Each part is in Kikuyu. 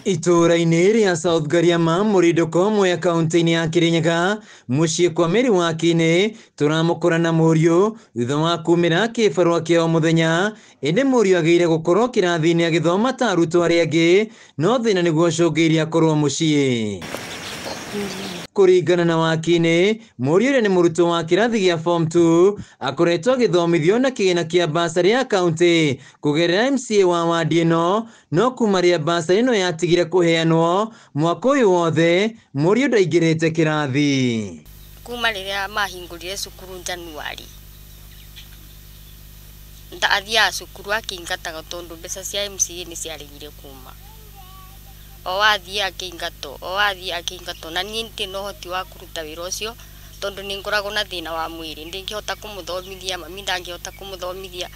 Itũũra-inĩ rĩa South Gariama Mũrindũko Mwea kaunti-inĩ ya Kirinyaga mũciĩ kwa Mary Wakini tũramũkora na mũriũ thutha wa kumĩra kĩbarũa kĩa o mũthenya ĩndĩ mũriũ agĩire gũkorwo kĩrathi-inĩ agĩthoma ta arutwo arĩa angĩ no thĩna nĩguo ũcũngĩrĩirie akorwo mũciĩ. Kũringana na Wakini, mũriũ ũrĩa nĩ mũrutwo wa kĩrathi gĩa form 2 akoretwo agĩthomithio na kĩgĩna kĩa basarĩ ya kaunti kũgerera MCA wa wadi ĩno, no kuma rĩrĩa basarĩ ĩno yatigire kũheanwo mwaka ũyũ wothe mũriũ ndaingĩrĩte kĩrathi. Kuma rĩrĩa mahingũrire cukuru Januari athiaga cukuru akĩingataga tondũ mbeca cia MCA nĩ ciaregire kuma. O athiĩ akĩingatwo, o athiĩ akĩingatwo, na niĩ ndirĩ na ũhoti wa kũruta wĩra ũcio tondũ nĩ ngoragwo na thĩna wa mwĩrĩ, ndingĩhota kũmũthomithia, mami ndangĩhota kũmũthomithia,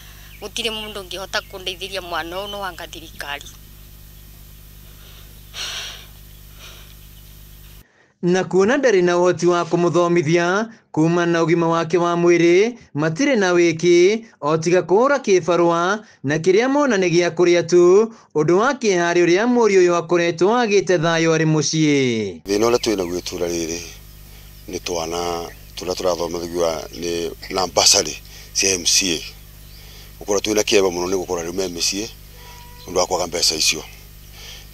gũtirĩ mũndũ ũngĩhota kũndeithĩria mwana ũyũ no anga thirikari. Na kuona ndarĩ na ũhoti wa kũmũthomithia kuma na ũgima wake wa mwĩrĩ matirĩ na wĩki o tiga kũhũra kĩbarũa na kĩrĩa mona nĩ gĩa kũrĩa tu ũndũ wa kĩeha harĩ ũrĩa mũriũ ũyũ akoretwo agĩte thayũ arĩ mũciĩ. Thĩna ũrĩa twĩ naguo itũũra rĩrĩ nĩ twana tũrĩa tũrathomithio nĩ na bursary cia MCA gũkorwo twĩna kĩeva mũno nĩ gũkorwo rĩu me mĩciĩ ũndũ wa kwaga mbeca icio.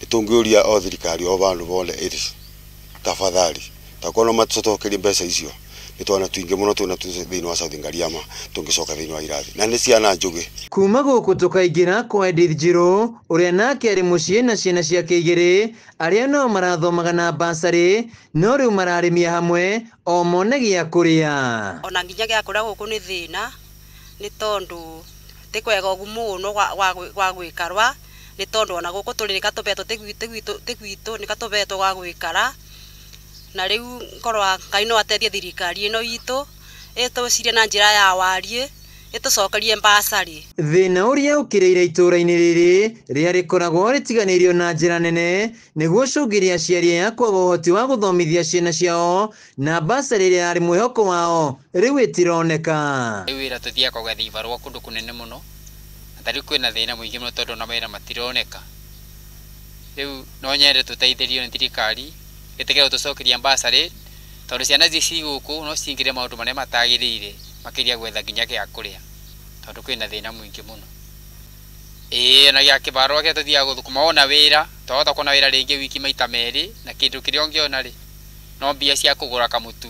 Nĩ tũngĩũria o thirikari o vandũ bothe ĩrĩ tafadhali takorwo no matũcokerie mbeca icio nĩ twana tũingĩ mũno twĩna thĩinĩ wa South Ngariama tũngĩcoka thĩinĩ wa irathi na nĩ ciana njũgĩ. Kuma gũkũ tũkaingĩra kwa Edith Njirũ ũrĩa nake arĩ mũciĩ na ciana ciake igĩrĩ arĩa nao marathomaga na basarĩ no rĩu mararĩmia hamwe o mone gĩa kũrĩa. Ona nginya gĩa kũrĩa gũkũ nĩ thĩna nĩ tondũ ti kwega ũguo mũno gwa gwĩkarwa nĩ tondũ ona gũkũ tũrĩ nĩ katũbetwo ti gwitũ nĩ katũbetwo gwa gwĩkara na rĩu korwa Ngai no ateithie thirikari ĩno itũ ĩtũcirie na njĩra ya wariĩ ĩtũcokerie basarĩ. Thĩna ũrĩa ũkĩrĩire itũũra-inĩ rĩrĩ rĩrĩa rĩkoragwo rĩtiganĩirio na njĩra nene nĩguo ũcũngĩrĩria aciari aya kwaga ũhoti wa gũthomithia ciana ciao na basarĩ ĩrĩa yarĩ mwĩhoko wao rĩu ĩtironeka. Rĩu wĩra tũthiaga kũgetha ibarũa kũndũ kũnene mũno na ta rĩu kwĩna thĩna mũingĩ mũno tondũ ona mawĩra matironeka. Rĩu no nyende tũteithĩrĩrio nĩ thirikari ĩtĩkĩre gũtũcokeria basarĩ tondũ ciana ici ci gũkũ no cingĩre maũndũ marĩa matagĩrĩire makĩria gwetha nginya gĩa kũrĩa tondũ kwĩna thĩna mũingĩ mũno. Ĩĩ ona gĩa kĩbarũa kĩrĩa tũthiaga gũthũkũma wona wĩra twahota kuona wĩra rĩngĩ wiki maita merĩ na kĩndũ kĩrĩa ũngĩona rĩ no mbia cia kũgũra kamũtu.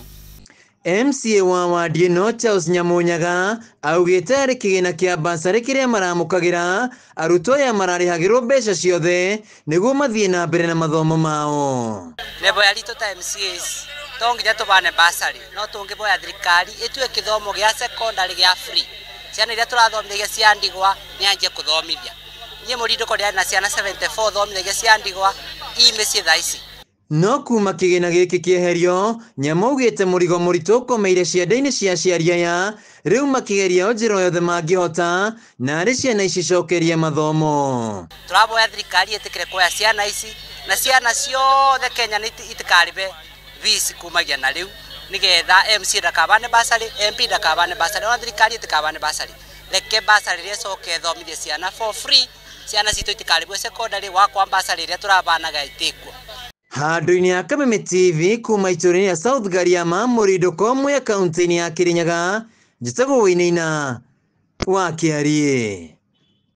MCA wa wadi ĩno Charles Nyamunyaga augĩte arĩ kĩgĩna kĩa basarĩ kĩrĩa maramũkagĩra arutwo aya mararĩhagĩrwo mbeca ciothe nĩguo mathiĩ na mbere na mathomo mao. Neboya ritũ ta MCAs to nginya tũbane basarĩ no tũngĩboya thirikari ĩtue kĩthomo gĩa secondary gĩa free ciana iria tũrathomithagia cia ndigwa nĩ anjie kũthomithia. Niĩ Mũrindũko ndĩrarĩ na ciana 74 thomithagia cia ndigwa ii mĩciĩ thaa ici. No kuma kĩgĩna gĩkĩ kĩeherio Nyamu augĩte mũrigo mũritũ ũkomeire ciande-inĩ cia aciari aya rĩu makĩgeria o njĩra o yothe mangĩhota na arĩ ciana ici cokerie mathomo. Tũraboya thirikari ĩtĩkĩre kuoya ciana ici na ciana ciothe Kenya nĩ itikarĩbe fees kumagia na rĩu nĩgetha MC ndakabane basarĩ, MP ndakabane basarĩ, ona thirikari ĩtikabane basarĩ. Reke basarĩ ĩrĩa ĩcoke ĩthomithie ciana for free, ciana citũ itikarĩbwo secondary wakwa basarĩ ĩrĩa tũrabanaga ĩtĩkuo. Handũ-inĩ ha Kameme TV kuma itũũra-inĩ rĩa South Gariama Mũrindũko Mwea kaunti-inĩ ya Kirinyaga njĩtagwo Wainaina wa Kĩariĩ.